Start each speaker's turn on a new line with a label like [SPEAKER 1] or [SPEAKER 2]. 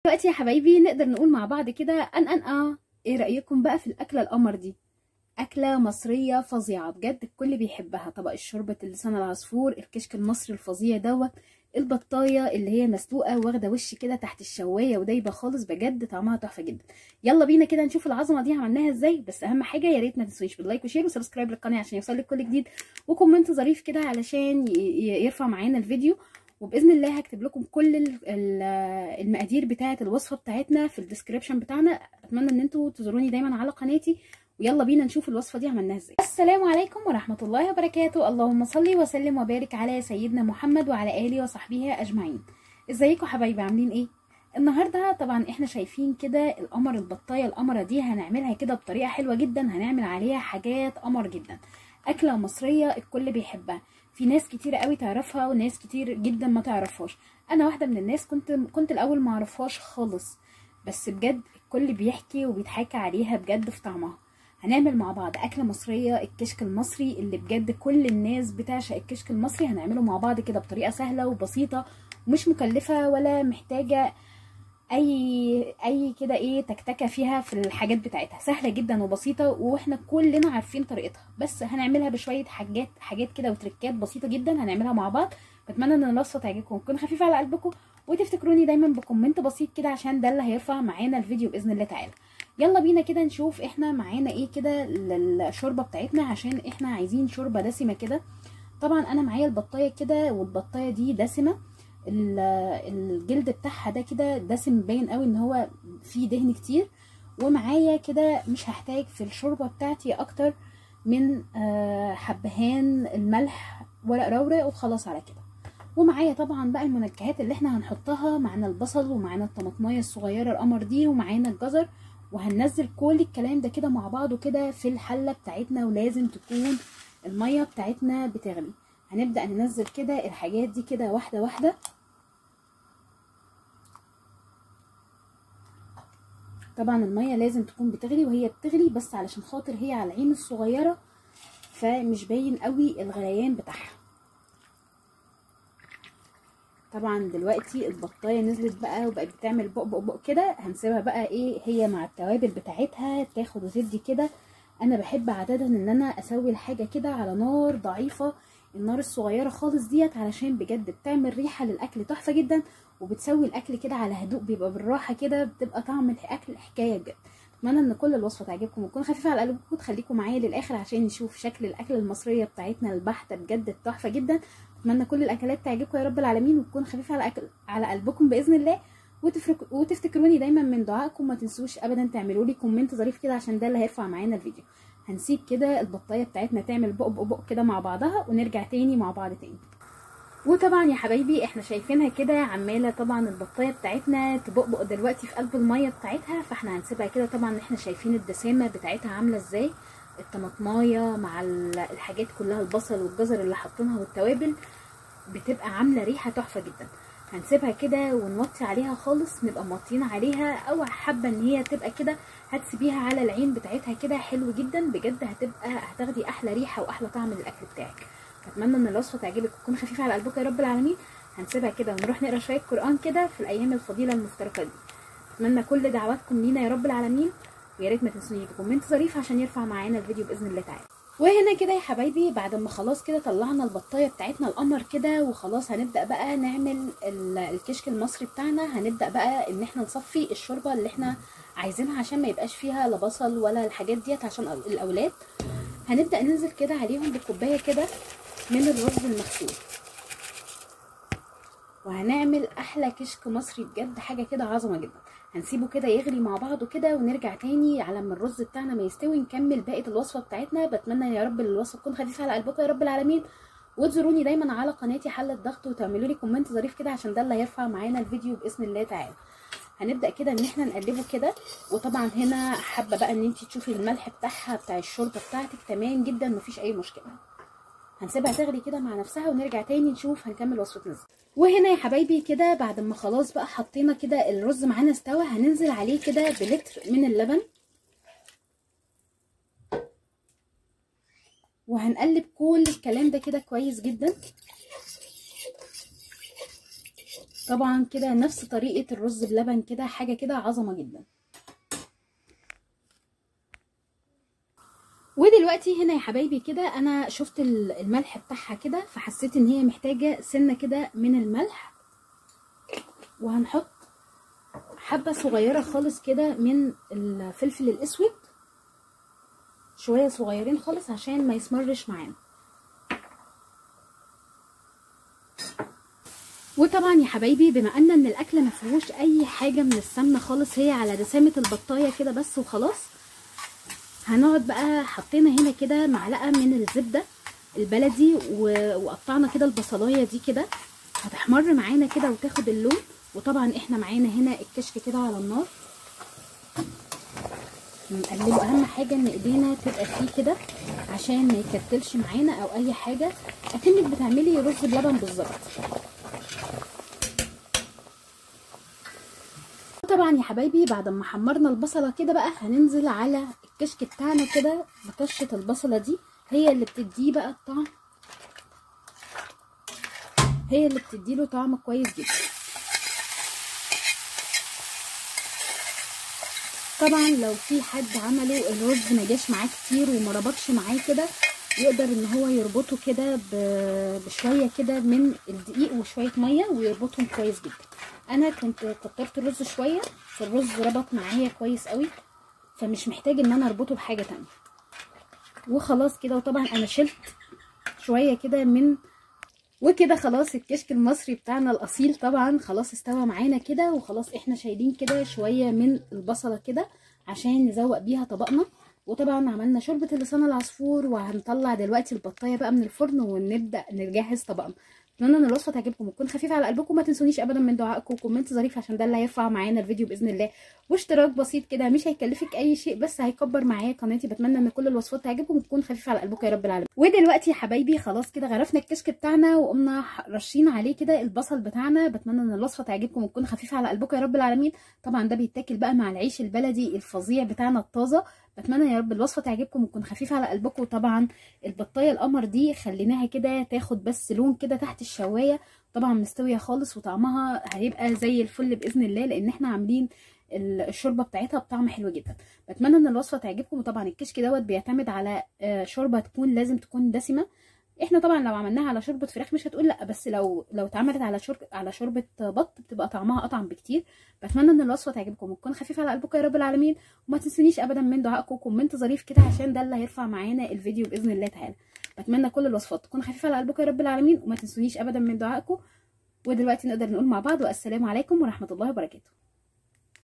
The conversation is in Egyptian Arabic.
[SPEAKER 1] دلوقتي يا حبايبي نقدر نقول مع بعض كده ان ان اه ايه رأيكم بقى في الأكلة القمر دي؟ أكلة مصرية فظيعة بجد، الكل بيحبها. طبق الشوربة اللسان العصفور، الكشك المصري الفظيع دوت، البطاية اللي هي مسلوقة واخدة وش كده تحت الشواية ودايبة خالص، بجد طعمها تحفة جدا. يلا بينا كده نشوف العظمة دي عملناها ازاي. بس اهم حاجة يا ريت ما تنسوش بال like و share و subscribe للقناة عشان يوصلك كل جديد، و comment ظريف كده علشان يرفع معانا الفيديو. وباذن الله هكتب لكم كل المقادير بتاعه الوصفة بتاعتنا في ال description بتاعنا. اتمنى ان انتوا تزوروني دايما على قناتي، ويلا بينا نشوف الوصفة دي عملناها ازاي. السلام عليكم ورحمة الله وبركاته، اللهم صل وسلم وبارك على سيدنا محمد وعلى اله وصحبه اجمعين. ازيكم حبايبي، عاملين ايه النهارده؟ طبعا احنا شايفين كده القمر، البطايه القمره دي هنعملها كده بطريقة حلوة جدا، هنعمل عليها حاجات قمر جدا. اكله مصرية الكل بيحبها، في ناس كتير قوي تعرفها وناس كتير جدا ما تعرفهاش. انا واحدة من الناس كنت الاول ما اعرفهاش خالص، بس بجد الكل بيحكي وبيتحكى عليها بجد في طعمها. هنعمل مع بعض اكله مصرية، الكشك المصري اللي بجد كل الناس بتعشق الكشك المصري. هنعمله مع بعض كده بطريقة سهلة وبسيطة ومش مكلفة ولا محتاجه اي كده ايه تكتكه فيها في الحاجات بتاعتها. سهلة جدا وبسيطة واحنا كلنا عارفين طريقتها، بس هنعملها بشوية حاجات كده وتركات بسيطة جدا هنعملها مع بعض. بتمنى ان الوصفة تعجبكم وتكون خفيفة على قلبكم، وتفتكروني دايما ب comment بسيط كده عشان ده اللي هيرفع معانا الفيديو باذن الله تعالى. يلا بينا كده نشوف احنا معانا ايه كده للشوربه بتاعتنا، عشان احنا عايزين شوربة دسمة كده. طبعا انا معايا البطايه كده، والبطايه دي دسمة، الجلد بتاعها ده كده دسم باين قوي ان هو فيه دهن كتير. ومعايا كده مش هحتاج في الشوربة بتاعتي اكتر من حبهان، الملح، ورق رورق، وخلاص على كده. ومعايا طبعا بقى المنكهات اللي احنا هنحطها، معانا البصل ومعانا الطماطمايه الصغيرة القمر دي ومعانا الجزر، وهننزل كل الكلام ده كده مع بعضه كده في الحلة بتاعتنا، ولازم تكون المية بتاعتنا بتغلي. هنبدأ ننزل كده الحاجات دي كده واحدة واحدة. طبعا المية لازم تكون بتغلي، وهي بتغلي بس علشان خاطر هي على العين الصغيرة فمش باين قوي الغليان بتاعها. طبعا دلوقتي البطايه نزلت بقى وبقت بتعمل بق بق بق كده. هنسيبها بقى ايه هي مع التوابل بتاعتها تاخد وتدي كده. انا بحب عادة ان انا اسوي الحاجة كده على نار ضعيفة، النار الصغيرة خالص ديت، علشان بجد بتعمل ريحه للاكل تحفة جدا، وبتسوي الاكل كده على هدوء، بيبقى بالراحة كده، بتبقى طعم الاكل حكاية بجد. اتمنى ان كل الوصفة تعجبكم وتكون خفيفة على قلبكم، وتخليكم معايا للاخر عشان نشوف شكل الاكلة المصرية بتاعتنا البحتة بجد التحفة جدا. اتمنى كل الاكلات تعجبكم يا رب العالمين، وتكون خفيفة على قلبكم باذن الله، وتفتكروني دايما من دعائكم. ما تنسوش ابدا تعملوا لي comment ظريف كده عشان ده اللي هيرفع معانا الفيديو. هنسيب كده البطايه بتاعتنا تعمل بق بق بق كده مع بعضها، ونرجع تاني مع بعض تاني. وطبعا يا حبايبي احنا شايفينها كده عماله طبعا البطايه بتاعتنا تبقبق دلوقتي في قلب المية بتاعتها، فاحنا هنسيبها كده. طبعا احنا شايفين الدسامه بتاعتها عامله ازاي، الطماطمايه مع الحاجات كلها، البصل والجزر اللي حاطينها والتوابل، بتبقى عامله ريحه تحفة جدا. هنسيبها كده ونوطي عليها خالص، نبقى موطيين عليها، او حابة ان هي تبقى كده هتسيبيها على العين بتاعتها كده، حلو جدا بجد، هتبقى هتاخدي احلى ريحه واحلى طعم للاكل بتاعك. اتمنى ان الوصفة تعجبك وتكون خفيفة على قلبكم يا رب العالمين. هنسيبها كده ونروح نقرا شوية قران كده في الايام الفضيلة المفترقه دي. اتمنى كل دعواتكم لينا يا رب العالمين، ويا ريت ما تنسونيش ب comment ظريف عشان يرفع معانا الفيديو باذن الله تعالى. وهنا كده يا حبايبي بعد ما خلاص كده طلعنا البطايه بتاعتنا القمر كده، وخلاص هنبدا بقى نعمل الكشك المصري بتاعنا. هنبدا بقى ان احنا نصفي الشوربة اللي احنا عايزينها عشان ما يبقاش فيها لا بصل ولا الحاجات ديت عشان الاولاد. هنبدا ننزل كده عليهم بكوبايه كده من الرز المغسول، وهنعمل احلى كشك مصري بجد، حاجة كده عظمه جدا. هنسيبه كده يغلي مع بعضه كده، ونرجع تاني على ما الرز بتاعنا ما يستوي نكمل باقي الوصفة بتاعتنا. بتمنى يا رب الوصفة تكون خفيفة على قلبكم يا رب العالمين، وتزوروني دايما على قناتي حله ضغط، وتعملوا لي comment ظريف كده عشان ده اللي هيرفع معانا الفيديو باذن الله تعالى. هنبدا كده ان احنا نقلبه كده. وطبعا هنا حابة بقى ان انت تشوفي الملح بتاعها بتاع الشوربة بتاعتك تمام جدا، مفيش اي مشكلة. هنسيبها تغلي كده مع نفسها ونرجع تاني نشوف هنكمل وصفتنا ازاي. وهنا يا حبايبي كده بعد ما خلاص بقى حطينا كده الرز معانا استوى، هننزل عليه كده بلتر من اللبن، وهنقلب كل الكلام ده كده كويس جدا. طبعا كده نفس طريقه الرز بلبن كده، حاجة كده عظمه جدا. ودلوقتي هنا يا حبايبي كده انا شفت الملح بتاعها كده، فحسيت ان هي محتاجه سنة كده من الملح، وهنحط حبه صغيرة خالص كده من الفلفل الاسود، شوية صغيرين خالص عشان ما يسمرش معانا. وطبعا يا حبايبي بما ان الاكلة ما فيهوش اي حاجة من السمنة خالص، هي على دسامه البطايه كده بس وخلاص. هنقعد بقى، حطينا هنا كده معلقه من الزبدة البلدي وقطعنا كده البصلايه دي كده، هتحمر معانا كده وتاخد اللون. وطبعا احنا معانا هنا الكشك كده على النار نقلبه. اهم حاجة ان ايدينا تبقى فيه كده عشان ما يكتلش معانا او اي حاجة، اكنك بتعملي رز بلبن بالظبط. طبعا يا حبايبي بعد ما حمرنا البصله كده بقى هننزل على الكشك بتاعنا كده بطشه البصله دي، هي اللي بتديه بقى الطعم، هي اللي بتديله طعم كويس جدا. طبعا لو في حد عمله الرز ما جاش معاه كتير وما ربطش معاه كده، يقدر ان هو يربطه كده بشوية كده من الدقيق وشوية مية ويربطهم كويس جدا. انا كنت كترت الرز شوية فالرز ربط معايا كويس قوي، فمش محتاج ان انا اربطه بحاجة تانية وخلاص كده. وطبعا انا شلت شوية كده من وكده خلاص الكشك المصري بتاعنا الاصيل طبعا خلاص استوى معانا كده، وخلاص احنا شايلين كده شوية من البصله كده عشان نزوق بيها طبقنا. وطبعا عملنا شوربة اللسان العصفور، وهنطلع دلوقتي البطايه بقى من الفرن ونبدا نجهز طبقنا. اتمنى ان الوصفة تعجبكم وتكون خفيفة على قلبكم، ما تنسونيش ابدا من دعائكم و comment ظريف عشان ده اللي هيرفع معانا الفيديو باذن الله، واشتراك بسيط كده مش هيكلفك اي شيء بس هيكبر معايا قناتي. بتمنى ان كل الوصفات تعجبكم وتكون خفيفة على قلبكم يا رب العالمين. ودلوقتي يا حبايبي خلاص كده غرفنا الكشك بتاعنا وقمنا رشين عليه كده البصل بتاعنا. بتمنى ان الوصفة تعجبكم وتكون خفيفة على قلبكم يا رب العالمين. طبعا ده بيتاكل بقى مع العيش البلدي الفظيع بتاعنا الطازه. بتمنى يا رب الوصفة تعجبكم وتكون خفيفة على قلبكم. وطبعا البطايه القمر دي خليناها كده تاخد بس لون كده تحت الشوايه، طبعا مستوية خالص وطعمها هيبقى زي الفل باذن الله، لان احنا عاملين الشوربة بتاعتها بطعم حلو جدا. بتمنى ان الوصفة تعجبكم. وطبعا الكشك دوت بيعتمد على شوربة تكون لازم تكون دسمة. احنا طبعا لو عملناها على شوربة فراخ مش هتقول لا، بس لو اتعملت على شوربة بط بتبقى طعمها اطعم بكتير. بتمنى ان الوصفة تعجبكم وتكون خفيفة على قلبكم يا رب العالمين، وما تنسونيش ابدا من دعائكم و comment ظريف كده عشان ده اللي هيرفع معانا الفيديو باذن الله تعالى. بتمنى كل الوصفات تكون خفيفة على قلبكم يا رب العالمين، وما تنسونيش ابدا من دعائكم. ودلوقتي نقدر نقول مع بعض والسلام عليكم ورحمة الله وبركاته.